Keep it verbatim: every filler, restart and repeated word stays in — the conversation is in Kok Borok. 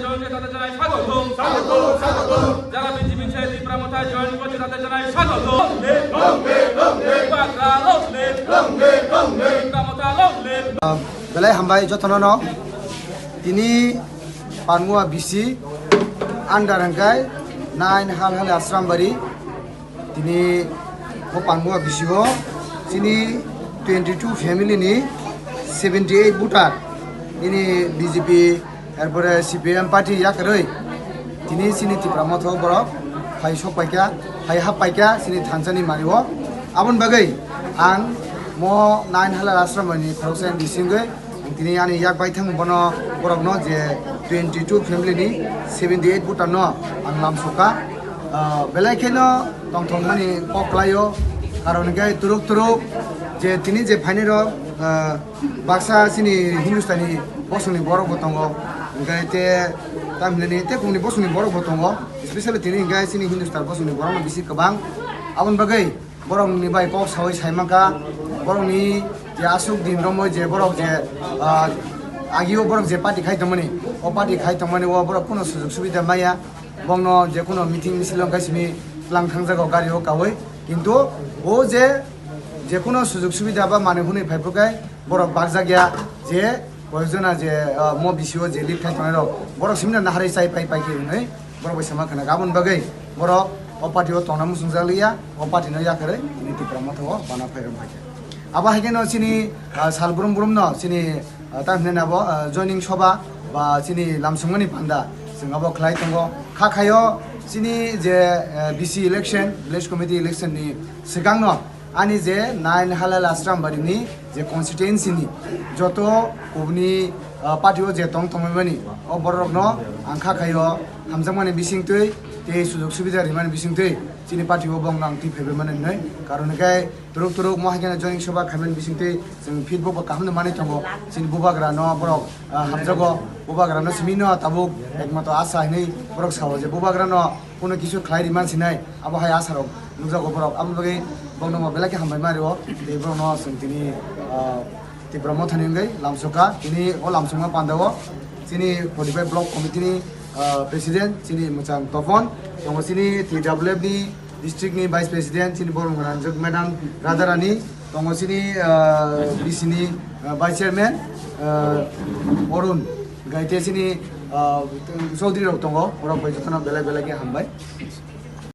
জয়েন করতে জানাই স্বাগতম। স্বাগতম, স্বাগতম। যারা বিজেপি ছেড়ে ত্রিপুরা মথায় জয়েন করছে তাদের জানাই স্বাগতম। Long live, long live। Bangla long live। Long live, long live। Tripura Motha long live। Belai hambai jotono no. Tini Panmua B C under hwnkhe nine Halhali Asrambari. Tini bo Panmua B C o chini twenty two family ni seventy eight voter nini B J P, erpore C P I M party yakarwi tini chini Tipra Motha o borok phai sok paikha, phai hap paikha chini thansa ni mani o. Aboni bagwi ang mo nine Halhali Asrambari ni khoroksa ni bisingwi Ang tini ani yak baithang bono borokno je twenty two family ni seventy eight voter no ang lamsokha. Ah, belai kheno tongthokmani kok kwlaio, karon hwnkhe turuk turuk je tini je phainai rok, ah, baksa chini Hindustani bosongni borok bo tongo, hwnkhe te tamhinani tei bongni bosongni borok bo tongo, especially tini hwnkhe chini Hindustan bosongni borokno bisi kwbang. Aboni bagwi Borokni bai kok saui sai mankha, borokni je aswk din romwi je borok je, ah, agio borok je party khai tongmani, o party khai tongmani o borok kuno sujug subida maya, bongno je kuno meeting misil wngkha simi tlang thangjago gari o kaui, kintu o je, je kuno sujug subida ba manwi hwnwi phaiphrukhai borok bakjakya je koyekjona je, ah, mo B C o je lead khai tongnai rok, borok simino naharwi chai pai pai khe hwnwi. Borok bai sama khna aboni bagwi borok o party o tongna muchungjak liya, o party no yakarwi tini Tipra Motha o bana phai rok phaikha. Abo hai kheno chini, ah, sal brum brum no chini, ah, ta hinwi abo, ah, joining soba ba chini lamsongmani panda chwng abo khlai tongo. Kha khaio chini je, ah, B C election, village committee election ni swkang no Ani je nine Halhali Asrambari ni je constituency ni joto kubuni, ah, party o je tong tongmani o borok no ang kha khaio hamjakmani bisingtwi tei sujug subida rimani bisingtwi chini party o bongno ang twi phaibai mani hinwi karon hwnkhe turuk turuk mo hai kheno joining soba khaimani bisingtwi chwng feedback bo kaham no manwi tongo chini bubagra no borok, ah, hamjago bubagra no simi no tabuk ekmatro asa hinwi borok sao je bubagra no Kuno kisu khlai ri man sinai, abo hai asarok nukjago borok. Aboni bagwi borokno bo belai khe hambai ma rio. Tei borokno chwng tini, ah, Tipra Mothani wngwi lamsokha. Tini o lamsokma pandao chini forty five Block Committee ni, ah, President chini mwchang Topon, tongo chini T W F ni district ni Vice President chini borok Ranjak Madam Radharani, tongo chini, ah, B C ni, ah, Vice Chairman, ah, Arun, gaite chini, ah, Chaudhary rok tongo, borok bai jotono belai belai khe hambai.